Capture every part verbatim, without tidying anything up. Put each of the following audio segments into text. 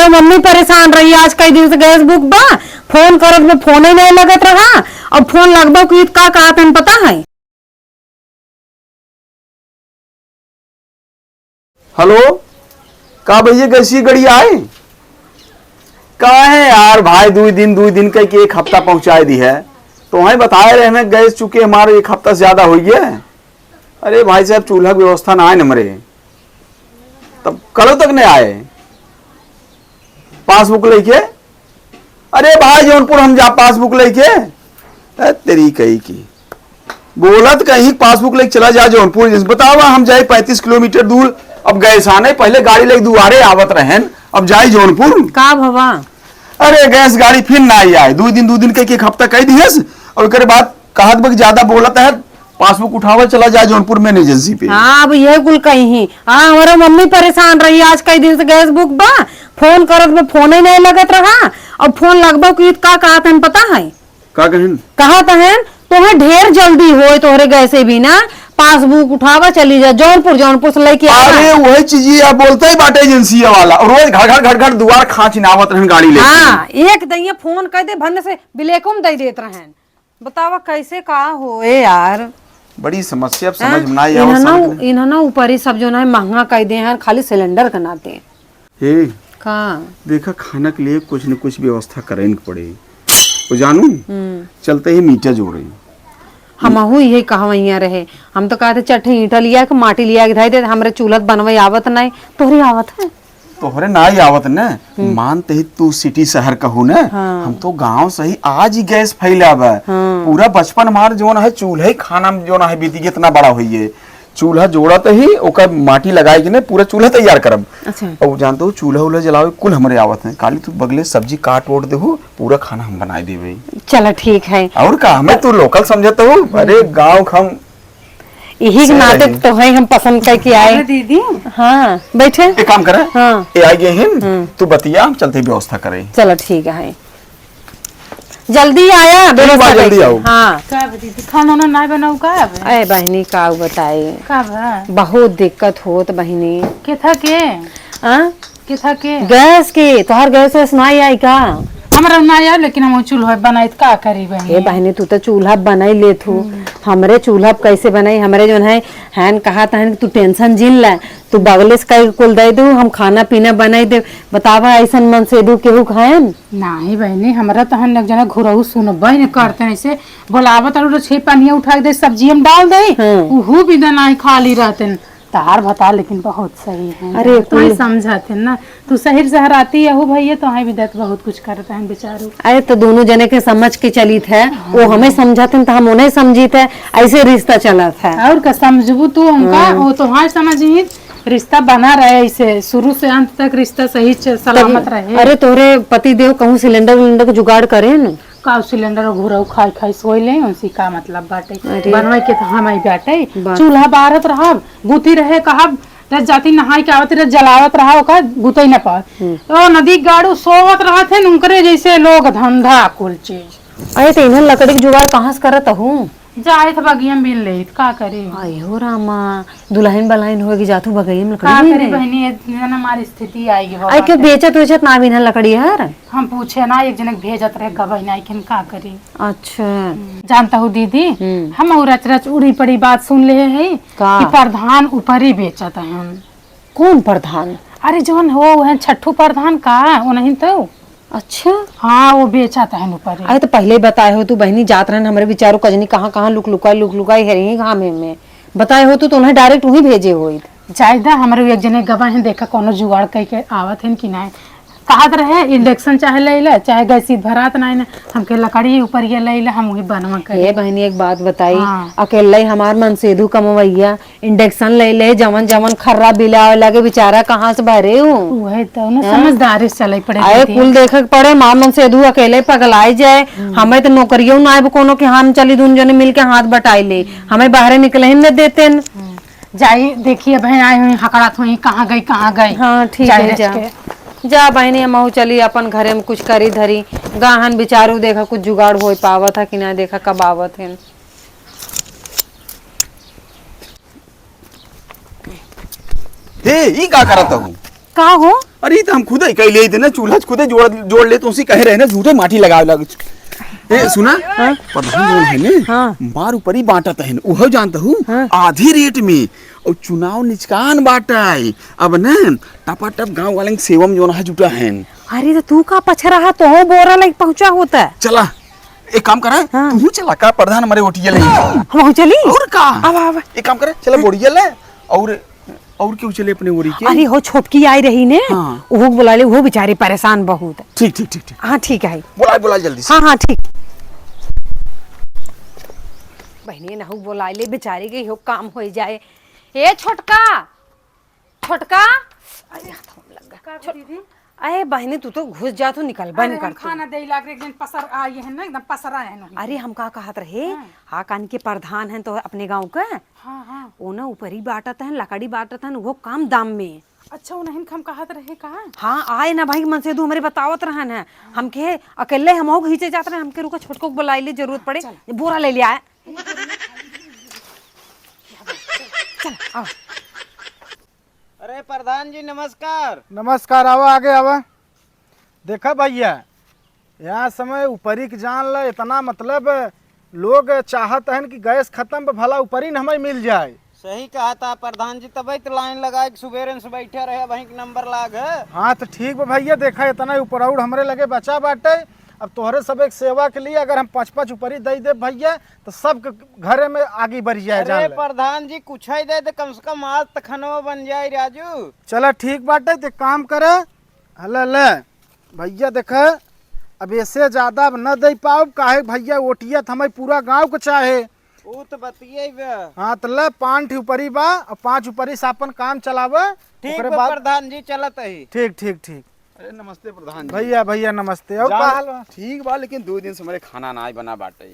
तो मम्मी परेशान रही, आज कई दिन से गैस बुक बा, फोन करत में फोन ही नहीं लगत रहा। अब फोन लगबो की का कहत हन पता है? हेलो, का भैया गैसीय गड़िया आए? का है यार भाई, दुई दिन, दुई दिन कह के एक हफ्ता पहुँचाए दी है। तो वहीं बताए रहे ना, गैस चूँकि हमारे एक हफ्ता से ज्यादा होइ गया है। अरे भाई साहब, चूल्हा के व्यवस्था ना आए न हमरे, तब कलो तक नहीं आए। पासबुक लेके, अरे भाई जौनपुर हम जा पासबुक लेके। ए, तेरी कही की बोलत कहीं पासबुक लेके चला जा जौनपुर। जैसे बतावा हम जाए पैंतीस किलोमीटर दूर, अब गैस आने, पहले गाड़ी लेके दुआरे आवत रहेन, अब जाए जौनपुर। का भवा? अरे गैस गाड़ी फिर ना आई आए, दो दिन, दो दिन के, के एक हफ्ता कह दिहस, और ओकरे बाद कहत बा कि ज्यादा बोलत है, पासबुक उठावे चला जाए जौनपुर मेन एजेंसी पे। हाँ, अब यह कुल कहीं ही। हाँ, हमारा मम्मी परेशान रही, आज कई दिन से गैस बुक बा, फोन करत में फोन ही नहीं लगत रहा। अब फोन लगबो की का कहत हन पता है? का कहन? कहत हन, "तोहे ढेर जल्दी होए तोहरे गैसे भी ना, पासबुक उठावा चली जा जौनपुर, जौनपुर से लेके आवा।" अरे वही चीज ये बोलते ही बाटे एजेंसी वाला, रोज घर घर घर घर दुआर खाँचिनावत रहन गाड़ी लेके। हाँ, एक दइया फोन कर दे, भन्ने से ब्लैको में दे देत रहन। बतावा कैसे का होए यार। बड़ी समस्या, अब समझ में ना आवे, इन्हना समझ में। इन्हना ऊपर ही सब जौन है महंगा कह दे हैं खाली सिलेंडर के नाते। हे, का? देखा, खाना के लिए कुछ न कुछ व्यवस्था करे के पड़े। वो जानू, हम्म। चलते ही मीटर जोड़े। हमहू यही कहवैया रहे, हम तो कहते चट्टे ईंटा लिया के, माटी लिया के धई दे, हमरे चूल्हा बनवे आवत नहीं, तोहरी आवत है? तोहरे ना ही आवत न, हम्म। मानते ही तू सिटी शहर कहू न, हाँ। हम तो गांव से ही आज ही गैस फैला बा। हाँ। पूरा बचपन हमार जौन है चूल्हे खाना में जौन है बीती, इतना बड़ा होइए। चूल्हा जोड़त ही ओकर माटी लगाए के ने पूरा चूल्हा तैयार करब। अच्छा। और जानते हो चूल्हा उल्हा जलावे कुल हमरे आवत है, खाली तू बगले सब्जी काट वोट देहू, पूरा खाना हम बनाए देबे। चला ठीक है। और का, हमें तू लोकल समझत हो? अरे गाँव के हम यही के सही नाते रही। तो है हम पसंद करके आए। अरे दीदी। हाँ, बैठे। एक काम करे। हाँ। ये आ गए हैं, हम्म। तू बतिया, हम चलते व्यवस्था करें। चलो ठीक है, जल्दी आया, ठीक बा, व्यवस्था जल्दी करके। आओ। हाँ। का बा दीदी, खाना उना ना बनाऊ का अब? अरे बहिनी, का बताई? का बा? बहुत दिक्कत होत बहिनी। केथा के? हाँ? केथा के? गैस के, तोहार गैस वैस ना आई का? हमरा ना आया, लेकिन हम चूल्हा बनाई त का करी बहिनी? ए बहिनी, तू तो चूल्हा बनाई लेत हो। हम्म। हमरे चूल्हा पे कैसे बनाई? हमरे जौन है, हैन कहा तहन कि तू टेंशन जिन ले, तू बगले से कई कुल दे दू, हम खाना पीना बनाई दे। बतावा, ऐसन मन से दू केहू खाएन? नाही बहिनी, हमरा तहन एक जना घुरऊ सुनबे न करते, ऐसे बोलावत और छे पनिया उठा के दे, सब्जी हम डाल दे, हम्म। उहू बिना नाही खाली रहते। तहार भतार लेकिन बहुत सही है। अरे, तू ही कुल समझत है ना, तू शहर से हराती है, हो भैया, तो है भी देख बहुत कुछ करत है बेचारू। अरे, तो दोनों जने के समझ के चलित है, हाँ। वो हमें समझत है, तो हम उन्हें समझित है, ऐसे रिश्ता चलत है। और का समझबू तू उनका, हाँ। वो तो हाँ समझ ही, रिश्ता बना रहे ऐसे, शुरू से अंत तक रिश्ता सही च-, सलामत तब, रहे। अरे, तोहरे पति देव कहूँ सिलेंडर उलेंडर के जुगाड़ करे न? का सिलेंडर घुरऊ खाई खाई सोई ले, उनसे का मतलब बाटे? अरे। बनवाई के तो हम ही बाटे। बात। चूल्हा बारत रहब, बुती रहे कहब, रज जाती नहाई के आवत रहे, जलावत रहा, ओका बुतई न पावत। हम्म। ओ नदी गाड़ू सोवत रहत है, उनकरे जैसे लोग धंधा कुल चीज। अरे, तो इन्हन लकड़ी के जुगाड़ कहाँ से करत हूँ? जाइत बगिया में बीन लेइत, का करी? आयो रामा, दुल्हन बलहन होए के जातू बगइया में लकड़ी का बीने? करी बहिनी, ये ना हमारी स्थिति आई हो आई के बाटे। बेचत वेचत ना बीना लकड़ी हर? हम पूछे ना, एक जने के भेजत रहे गबई ना, आइखिन का करी? अच्छा। हम्म, जानता हूँ दीदी, हम्म। हम और रच रच उड़ी पड़ी बात सुन ले है का? कि प्रधान ऊपरी बेचत है हम। कौन प्रधान? अरे जौन हो, वह छठू प्रधान का, वो नहीं तो। अच्छा। हाँ, वो बेचा तहन ऊपर ही। अरे, तो पहले ही बताए हो तू बहिनी, जात रहन हमरे बेचारो कजनी कहाँ, कहाँ लुक लुकाई, लुक लुकाई हेरही घामे में। बताए हो तू तो उन्हें direct वहीं भेजे होइत। जायदा हमरे एक जने गवा हैं, देखा कौनो जुगाड़ कई के आवत हैं कि नाहीं। कहत रहे, "Induction चाहे ले ले, चाहे गैस भरात नाहीं ना, हमके लकड़ी ऊपर ये ले ले, हम वही बनवा करी।" ए बहिनी, एक बात बताई, हाँ। अकेले ही हमार मनसेधु कमवैया, Induction ले ले, जवन जवन खर्रा बिलावे लगे, बेचारा कहाँ से भरे उ? उहे तो ना, हाँ? समझदारी से चले पड़े आए दीदी। कुल देखे के पड़े, माँ मनसेधु अकेले पगलाई जाए। हम्म। हमें तो नौकरियों ना आए कोनो के, हम चली दुन जने मिल के हाथ बटाई ले, हमें बाहरे निकले ही न देते न। हम्म। जाई देखिए बहन, आए हुई हकड़ात हुई, कहाँ गई, कहाँ गई? हाँ, ठीक जाए है, रच जा। के। जा बहनी, हम चली अपन घरे में कुछ करी धरी, गाहन बिचारू देखा कुछ जुगाड़ हो पावत है कि ना, देखा कब आवत है। हे, ई का करत हूँ? का हो? अरे, ई त हम खुदे कइ लेइत है ना, चूल्हा खुदे जोड़, जोड़ लेइत, उसी कहे रहे ना, झूठे माटी लगावे लागे। ए, सुना? हाँ? प्रधान जौन है ने, हाँ। मार ऊपरी बाँटत है, उहो जानत हूँ, हाँ। आधी रेट में, और चुनाव निचकान बाटइ, अब न टपाटप गाँव वालेन के सेवा में जौन है जुटा है। अरे, त तू का पछरहा, तोहू बोरा लइके पहुँचा होता। चला, एक काम करा, हाँ। तू चला का प्रधान, हमरे ओटिया ले। हमहू चली? और का? आवा, आवा। एक काम करा, चला बोरिया ले, और और केहू चले अपने ओरी के? अरे हो, छोटकी आई रही ने, हाँ। उहो के बोलाइ ले, उहो बेचारी परेशान बहुत। ठीक, ठीक, ठीक, ठीक। हाँ, ठीक है। बोलाइ, बोलाइ जल्दी से। हाँ, हाँ, ठीक। बहिनी, नहू बोलाइ ले, बेचारी के इहो काम होइ जाए। ए छोटका, छोटका। अरे, हाथ में लग गया। का छो-, दीदी? अरे बहिनी, तू तो घुस जा, तू निकलबे अरे, नहीं हम करती। खाना देइ लाग रहे, एक दिन पसर आइ है ना, एकदम पसरा है ना। अरे, हम का कहत रहे, हाँ। हाँ, कान के प्रधान हैं तो अपने गाँव के, हाँ, हाँ। ओ ना ऊपरी बाँटत हैं, लकड़ी बाँटत हैं, वो कम दाम में। अच्छा, उन्हीं हम कहत रहे का? हाँ, आए ना भाई, मनसेदू हमरे बतावत रहन है। हमके अकेले हमहू घींचे जात रहे, हमके रुका, छोटको के बोलाइ ले, जरूरत पड़े। चल। ये बोरा ले ले आए। चल, आओ। अरे प्रधान जी, नमस्कार। नमस्कार, आवा, आगे आवा। देखा भइया, यहाँ समय ऊपरी के जान ला, इतना मतलब लोग चाहत हन कि गैस खतम बा, भला ऊपरी न हमें मिल जाए। सही कहत ह प्रधान जी, तबे त लाइन लगाइ के सुबेरे से बैठे रहे, वहीं के नंबर लाग है। हाँ, त ठीक बा भइया, देखा, इतना उपराउड़ हमरे लगे बचा बाटे। अब तोहरे सब एक सेवा के लिए अगर हम पाँच पाँच ऊपरी दइ देब भइया, त सबके घरे में आगी बरि जाए, अरे जान ले। प्रधान जी, कुछ ही दे दे, कम से कम आज त खनवा बन जाए राजू। चला ठीक बाटे, त एक काम करे, हले ले भइया, देखा, अब एसे ज्यादा अब न दइ पाउब, काहे भइया, ओटिया त हमें पूरा गाँव के चाहे। ऊ त बतिये बा। हाँ, त ले, पाँच ठी ऊपरी बा, अउर पाँच ऊपरी से आपन काम चलावे, ठीक ओकरे बा बाद प्रधान जी, चलत ही। ठीक, ठीक, ठीक। अरे नमस्ते प्रधान जी। भइया, भइया नमस्ते। अउर जान, का हाल बा? ठीक बा, लेकिन दो दिन से हमरे खाना नाई बना बाटे।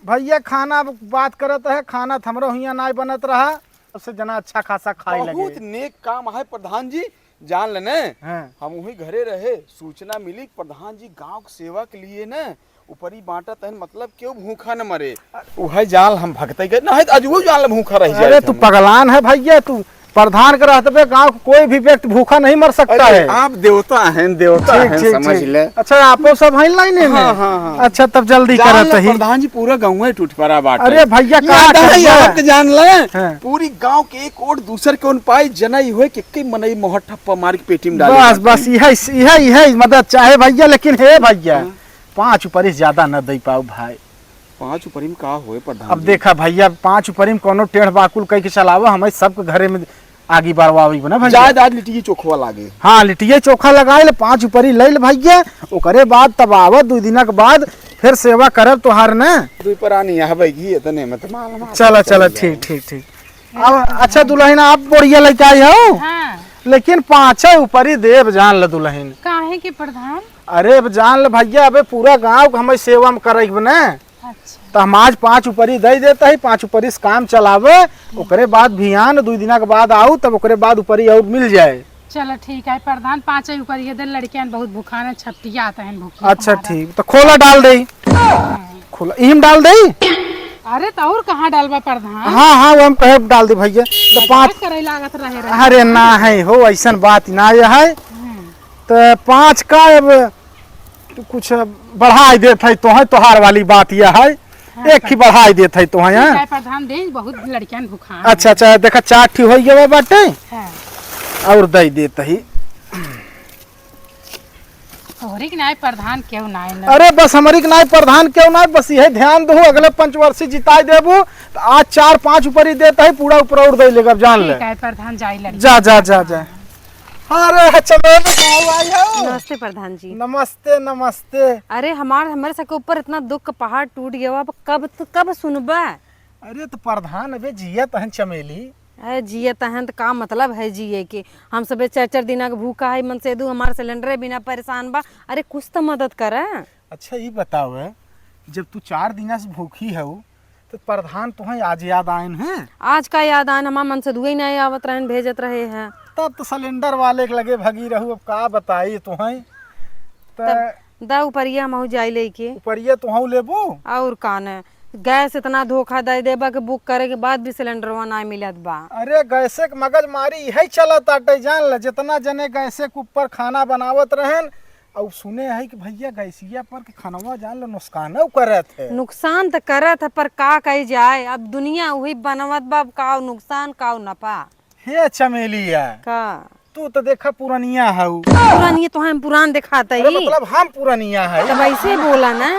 भइया, खाना बात करत है, खाना त हमरो हियाँ नाई बनत रहा, उससे जना अच्छा खासा खाए लगे। बहुत नेक काम है प्रधान जी, जान ले ने, हाँ। हम वही घरे रहे, सूचना मिली कि प्रधान जी गाँव के सेवा के लिए ने ऊपरी बाँटत हन, मतलब केहू भूखा न मरे। उहे जान हम भगते गए, नहीं त अजुओ जान ले भूखा रह जाए अरे तू हम। पगलान है भइया, तू प्रधान के रहते पे गाँव के कोई भी व्यक्ति भूखा नहीं मर सकता अरे, है। आप देवता हैं, देवता ठीक, हैं, ठीक, समझ ठीक। ले। अच्छा, आपो सब हैं लाइन में? हाँ, हाँ, हाँ। अच्छा, तब जल्दी जान करत ले ही। प्रधान जी पूरा गाँव टूट पड़ा बाटे। अरे भइया, का याद है, करबा? याद जान ले। हाँ। पूरी गाँव के एक ओर दूसर के ओर पाई जना ही होए कि कई मनई मोहर ठप्पा मार के पेटी में डाले बस, बाटे। बस, इहे, इहे, इहे मदद चाहे भइया, लेकिन हे भइया, हाँ। पाँच ऊपरी से ज्यादा न दे पाउब भाई। पाँच ऊपरी में का होए प्रधान अब जी? देखा भइया, पाँच ऊपरी में कौनो टेढ़ बाकुल कह के चलावा, हमें सबके घरे में आगी बरवावे बा ना भइया। जायदाद लिट्टिए चोखवा लागे। हाँ, लिट्टिए चोखा लगाए ले, पाँच ऊपरी ले ले भइया, ओकरे बाद तब आवा, दू दिना के बाद फिर सेवा करब तोहार ना। दुई परानी यहाँ बैगी, इतने में तो माल माल चला, चला, चल ठीक, जाए। ठीक, ठीक। अब अच्छा दुलहिन, आप बोरिया लेके आई हो, हाँ। लेकिन पाँचे ऊपरी देब, जान ले दुलहिन। काहे के प्रधान? अरे अब जान ले भइया, अबे पूरा गाँव के हमें सेवा में करे के बने। अच्छा। त हम आज पाँच ऊपरी दे देत ही, पाँच ऊपरी से काम चलावे, ओकरे बाद भियान दुई दिना के बाद आऊ, तब ओकरे बाद ऊपरी और मिल जाए। चला ठीक है प्रधान, पाँचे ऊपरी ये दे, लड़कियान बहुत भुखान है, छपटिया आते हैं भूखी अच्छा हमारा। ठीक, त खोला डाल दे। हाँ। खोला, इही में डाल दे। अरे त और कहाँ डालबा प्रधान? हाँ, हाँ, वो हम कहे डाल दे भइया। त मजाक पाँच करे लागत रहे, रहे। अरे ना है हो, ऐसन बात ना ये है। हम्म। त पाँच का अब तू कुछ बढ़ाई देत है तोहे, तोहार वाली बात यह है, हाँ, एक ही बढ़ाई देत है तोहे, ठीक हाँ? है प्रधान, दे, बहुत लड़कियान भुखान अच्छा, है। अच्छा, देखा चार ठी होई गवा बाटे, हाँ। और दे देत ही। तोहरी के नाय प्रधान केहू नाय न। अरे बस हमरी के नाय प्रधान केहू नाय, बस यह ध्यान दहू, अगले पंचवर्षी जिताई देबू, त आज चार पाँच ऊपरी देत है, पूरा ऊपर और दे लेगा, अब जान ले। ठीक है प्रधान, जाई लड़की। जा, जा, जा, जा। अरे, चलो, बताओ, आई हो। नमस्ते प्रधान जी। नमस्ते, नमस्ते। अरे, हमार, हमरे सबके ऊपर इतना दुख का पहाड़ टूट गया, अब कब त-, कब सुनबा? अरे, त प्रधान अबे जियत हन चमेली। अरे, जियत हन त का मतलब है जिए के? हम सबे चार चार दिना के भूखा है, मनसेदू हमार सिलेंडरे बिना परेशान बा। अरे, कुछ त मदद करा। अच्छा, ई बताओ, जब तू चार दिना से भूखी हऊ, त प्रधान तोहे आज याद आयन है? आज का याद आयन, हमार मनसेदुए नहीं आवत रहन, भेजत रहे हैं। तब त सिलेंडर वाले के लगे भगी रहू, अब का बताई तोहे। त तब दा ऊपरिया हमहू जाई लेके। ऊपरिया तोहू लेबू? और का न, गैस इतना धोखा दे देबा कि बुक करे के बाद भी सिलेंडरवा ना मिलत बा। अरे, गैसे के मगजमारी यही चलत आटे, जान ले। जितना जने गैसे के ऊपर खाना बनावत रहन, और सुने है कि भैया गैसिया पर के खानवा, जान ले, नुकसानो करत है। नुकसान त करत है, पर का कही जाए, अब दुनिया वही बनवत बा, अब का नुकसान, का नफा। हे चमेलिया, का? तू तो देखा पुरनिया हऊ। पुरनिया तो हम पुरान दिखाते अरे ही। मतलब हम पुरनिया है। तब ऐसे बोला ना।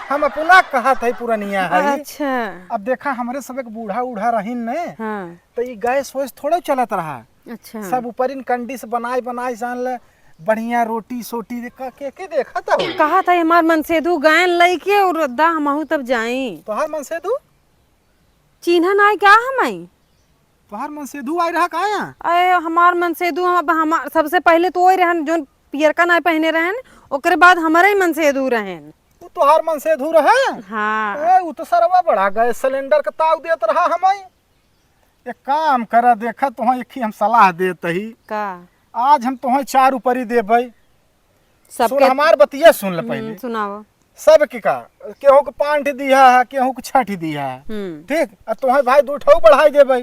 हम अपना कहत है पुरनिया है। अच्छा। अब देखा हमरे सब एक बूढ़ा उढ़ा रहीन ने, हाँ। तो ई गैस वैस थोड़ा चलत रहा। अच्छा। सब ऊपरिन कंडी से बनाए बनाए जान ले, बढ़िया रोटी सोटी दे, का, के, के देखा था हो? कहा था हमार मनसेधु गायन लइके और दा हमहू तब जाई। तोहार मनसेधु? चिन्हा नाई का हम आई? तोहार मनसेधु आई रहा का यहाँ? अरे हमार मनसेधु, हम, अब हमार सबसे पहले तो वही रहन जोन पियरका नाई पहने रहन, ओकरे बाद हमारे ही मनसेधु रहन। तू तोहार मनसेधु रहे? हाँ। ए, उ तो सरवा बड़ा गैस सिलेंडर का ताव देत रहा हमाई। एक काम करा, देखा तोहा एक ही हम सलाह देत ही। का? आज हम तोहा चार ऊपरी देबै। सबके सुन, हमार बतिया सुन ले हम्म, पहले। सुनाओ। सबके का, केहू के पाँच ठे दिहा है, केहू के छह ठे दिहा है। हम्म। ठीक, आ तोहे भाई दू ठो बढ़ाई देबै।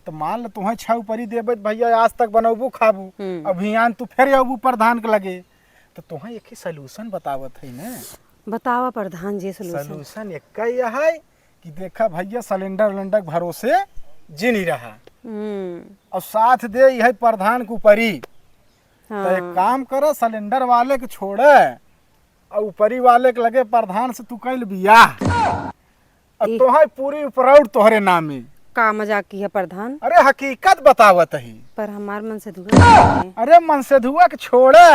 तो मान ले तोहे छह ऊपरी देबै, तो भैया आज तक बनौबू खाबू। हम्म। अभियान तू फिर अबू प्रधान के लगे। तो तोहे एक ही सॉल्यूशन बतावत है ना। बतावा प्रधान जी सॉल्यूशन। सॉल्यूशन एक ही है कि देखा भैया सिलेंडर उलेंडर के भरोसे जी नहीं रहा। हम्म। और साथ दे यही प्रधान के ऊपरी। तो एक हाँ। काम करो, सिलेंडर वाले के छोड़े और ऊपरी वाले के लगे प्रधान से तू कैल बियाह। अब ई तोहार पूरी प्राउड तोहरे नामे। का मजाक की है प्रधान? अरे हकीकत बतावत ही। पर हमार मनसेधुआ है। अरे मनसेधुआ के छोड़े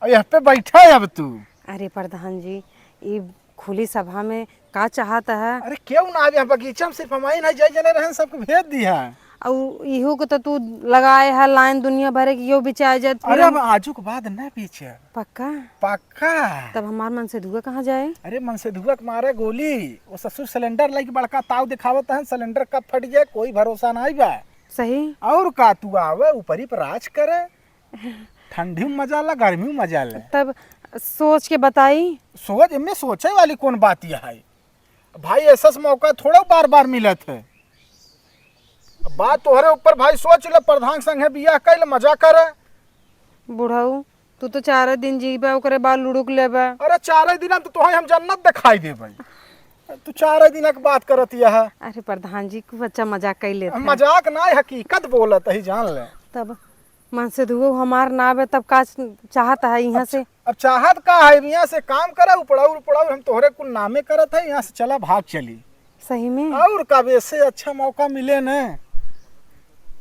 और यह पे बैठे अब तू। अरे प्रधान जी, ई खुली सभा में का चाहत है? अरे क्यों ना, अब यहाँ बगीचा में सिर्फ हमारी नहीं जाए जने रहन, सबको भेज दी है। और इहो के तो तू लगाए है लाइन दुनिया भरे की, यो बिचाए जात अरे पूरा। अब आजू के बाद ना पीछे। पक्का? पक्का। तब हमार मनसेधुआ कहाँ जाए? अरे मनसेधुआ के मारे गोली, वो ससुर सिलेंडर लेके बड़का ताव दिखावत है, सिलेंडर कब फट जाए कोई भरोसा नहीं बा। सही। और का तू आवे ऊपरी पर राज करे, ठंडी में मजा ला, गर्मी में मजा ले। तब सोच के बताई। सोच, इनमें सोचे वाली कौन बात यह है? भाई, ऐसा मौका थोड़ा बार बार मिलत है। बात तोहरे ऊपर भाई, सोच ले, प्रधान संगे बियाह कैल, मजा करे। बुढ़ऊ, तू तो चार दिन जीबे, ओकरे बाद लुढ़ुक लेबे। अरे, चार दिन में तो तोहे हम जन्नत दिखाई देबे। तू चार दिन के बात करत यह। अरे प्रधान जी, खूब अच्छा मजाक कर लेत है। मजाक ना, हकीकत बोलत ही, जान ले। तब मनसेधुओ हमार नाम है, तब का चाहत है यहाँ से? अब चाहत का है, यहाँ से काम करा, उपड़ाउर, उपड़ाउर, हम तोहरे कुल नामे करत है, यहाँ से चला, भाग चली। सही में? और का, इससे अच्छा मौका मिले न।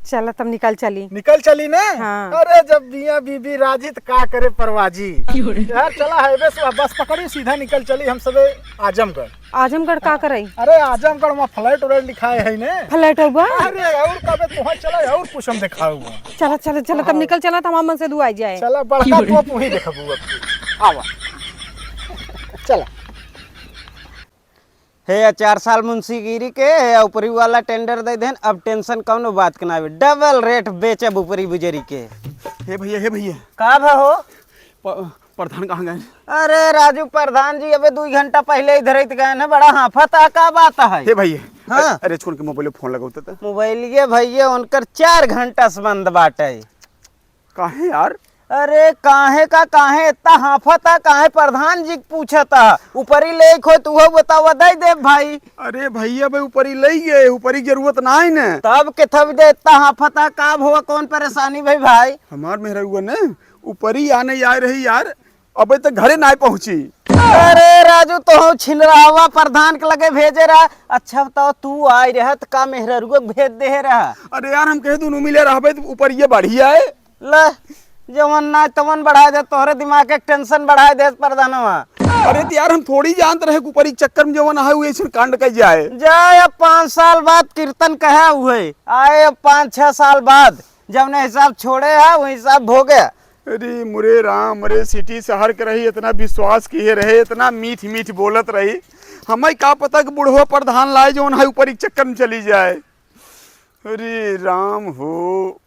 चला, तब निकल चली। निकल चली न? हाँ। अरे, जब मियाँ बीबी राजी, त का करे परवाजी। क्यों रे? यार, चला, हाईवे से बस पकड़ी, सीधा निकल चली, हम सबे आजमगढ़। आजमगढ़ का करई? अरे, आजमगढ़ में फ्लैट व्लैट लिखाए है ने। फ्लैट हुआ? अरे, और कबे तुहां चला, और कुछ हम दिखाऊंगा। चला, चला, चला, तब हाँ। निकल चला, त हमार मनसेधु आ जाए। चला, बड़का तो तू ही देखबू अब तू। आवा। चला। हे, या चार साल मुंशीगिरी के, हे, ऊपरी वाला टेंडर दे देन, अब टेंशन कौनो बात के ना आवे। डबल रेट बेचब ऊपरी बुजरी के। हे भैया, हे भैया। का भा हो? प-, प्रधान कहाँ गए? अरे राजू, प्रधान जी अबे दुई घंटा पहिले इधर ही त गए न, बड़ा हाफत आ, का बात है? हे भैया, हाँ। अरे, अरे, छोड़ के मोबाइल फोन लगाओ तो। मोबाइलिए भैया, उनकर चार घंटा से बंद बाटे। काहे यार? अरे काहे का, काहे इतना हाफत आ, काहे प्रधान जी के पूछत आ? ऊपरी लेक हो तू हो बतावा, दे दे भाई। अरे भैया भाई, ऊपरी ले गए, ऊपरी के जरूरत ना है न। तब के थब दे इतना हाफत आ, का भवा, कौन परेशानी भाई, भाई? हमार मेहररुआ ने ऊपरी आने आए रही यार, अबे तक घरे ना पहुंची। अरे राजू, तो हो छिनरावा प्रधान के लगे भेजे रहा। अच्छा बताओ, तू आए रहा त का मेहररुआ के भेज दे रहा? अरे यार, हम कहे दोनों मिले रहबे त ऊपर ये बढ़िया है। ले, जवन ना तवन बढ़ा दे, तोहरे दिमाग के टेंशन बढ़ा दे प्रधानवा। अरे त यार, हम थोड़ी जानत रहे कि ऊपरी चक्कर में जवन है, वो ऐसे कांड कर जाए। जाए, अब पाँच साल बाद कीर्तन कहे हुए, आए अब पाँच छह साल बाद, जवने हिसाब छोड़े है, वो हिसाब भोगे। अरे मुरे राम, अरे सिटी शहर के रही, इतना विश्वास किए रहे, इतना मीठ मीठ बोलत रही, हमें का पता कि बुढ़वा प्रधान लाए जौन है ऊपर एक चक्कर में चली जाए। अरे राम हो।